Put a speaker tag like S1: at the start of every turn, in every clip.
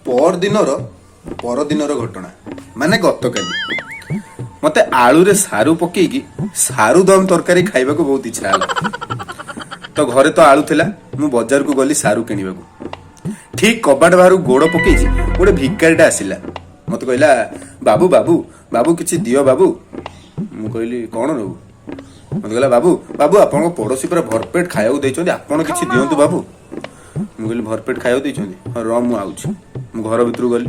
S1: ପରଦିନର ପରଦିନର ଘଟଣା, ମାନେ ଗତକାଲି ମତେ ଆଳୁରେ ସାରୁ ପକେଇକି ସାରୁ ଦମ ତରକାରୀ ଖାଇବାକୁ ବହୁତ ଇଚ୍ଛା ହେଲା। ତ ଘରେ ତ ଆଳୁ ଥିଲା, ମୁଁ ବଜାରକୁ ଗଲି ସାରୁ କିଣିବାକୁ। ଠିକ କବାଟ ବାହାରୁ ଗୋଡ ପକେଇଛି, ଗୋଟେ ଭିକାରୀଟା ଆସିଲା। ମତେ କହିଲା, "ବାବୁ, ବାବୁ, ବାବୁ, କିଛି ଦିଅ ବାବୁ।" ମୁଁ କହିଲି, "କଣ ନେବୁ?" ମତେ କହିଲା, "ବାବୁ, ବାବୁ, ଆପଣଙ୍କ ପଡୋଶୀ ପୁରା ଭରପେଟ ଖାଇବାକୁ ଦେଇଛନ୍ତି, ଆପଣ କିଛି ଦିଅନ୍ତୁ ବାବୁ।" ମୁଁ କହିଲି, "ଭରପେଟ ଖାଇବାକୁ ଦେଇଛନ୍ତି? ହଁ, ର, ମୁଁ ଆଉଛି।" ମୁଁ ଘର ଭିତରକୁ ଗଲି,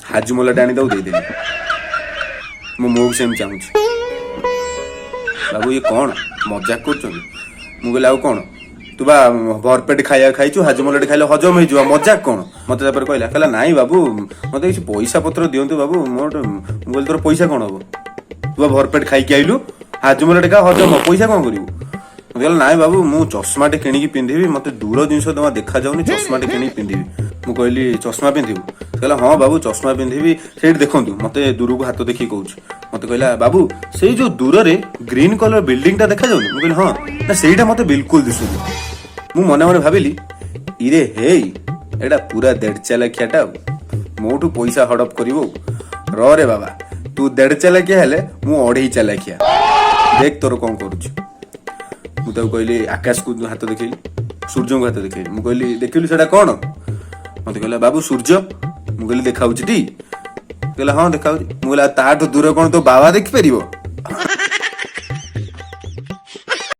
S1: ହାଜମୋଲାଟା ଆଣି ତାକୁ ଦେଇଦେଲି। ମୁଁ ମୁହଁକୁ ସେମିତି ଚାହୁଁଛି। "ବାବୁ, ଇଏ କଣ? ମଜାକ କରୁଛନ୍ତି?" ମୁଁ କହିଲି, "ଆଉ କଣ? ତୁ ବା ଭରପେଟ ଖାଇବା ଖାଇଛୁ, ହାଜମୋଲାଟେ ଖାଇଲେ ହଜମ ହେଇଯିବ, ମଜାକ କଣ?" ମତେ ତାପରେ କହିଲା, "ନାଇଁ ବାବୁ, ମତେ କିଛି ପଇସା ପତ୍ର ଦିଅନ୍ତୁ ବାବୁ ମୋର।" ମୁଁ କହିଲି, "ତୋର ପଇସା କଣ ହବ? ତୁ ବା ଭରପେଟ ଖାଇକି ଆଇଲୁ, ହାଜମୋଲାଟେ ଖା, ହଜମ ହବ, ପଇସା କଣ କରିବୁ?" ମତେ କହିଲା, "ନାଇଁ ବାବୁ, ମୁଁ ଚଷମାଟେ କିଣିକି ପିନ୍ଧିବି, ମତେ ଦୂର ଜିନିଷ ଜମା ଦେଖାଯାଉନି, ଚଷମାଟେ କିଣିକି ପିନ୍ଧିବି।" ମୁଁ କହିଲି, "ଚଷମା ପିନ୍ଧିବୁ?" ସେ କହିଲା, "ହଁ ବାବୁ, ଚଷମା ପିନ୍ଧିବି। ସେଇଠି ଦେଖନ୍ତୁ।" ମତେ ଦୂରକୁ ହାତ ଦେଖିକି କହୁଛି। ମତେ କହିଲା, "ବାବୁ, ସେଇ ଯୋଉ ଦୂରରେ ଗ୍ରୀନ କଲର ବିଲ୍ଡିଂ ଟା ଦେଖାଯାଉନି?" ମୁଁ କହିଲି, "ହଁ।" "ନା, ସେଇଟା ମତେ ବିଲକୁଲ ଦିଶୁନି।" ମୁଁ ମନେ ମନେ ଭାବିଲି, ଇରେ ହେଇ, ଏଇଟା ପୁରା ଦେଢ ଚାଲାଖିଆଟା ଆଉ ମୋଠୁ ପଇସା ହଡପ କରିବ ଆଉ। ର ରେ ବାବା, ତୁ ଦେଢ ଚାଲାଖିଆ ହେଲେ ମୁଁ ଅଢେଇ ଚାଲାଖିଆ, ଦେଖ ତୋର କଣ କରୁଛି। ମୁଁ ତାକୁ କହିଲି, ଆକାଶକୁ ହାତ ଦେଖେଇଲି, ସୂର୍ଯ୍ୟଙ୍କୁ ହାତ ଦେଖେଇଲି। ମୁଁ କହିଲି, "ଦେଖିଲୁ, ସେଟା କଣ?" ମତେ କହିଲା, "ବାବୁ, ସୂର୍ଯ୍ୟ।" ମୁଁ କହିଲି, "ଦେଖାଉଛି ଟି?" କହିଲା, "ହଁ, ଦେଖାଉଛି।" ମୁଁ କହିଲି, "ଆଉ ତାଠୁ ଦୂର କଣ ତୋ ବାବା ଦେଖିପାରିବ?"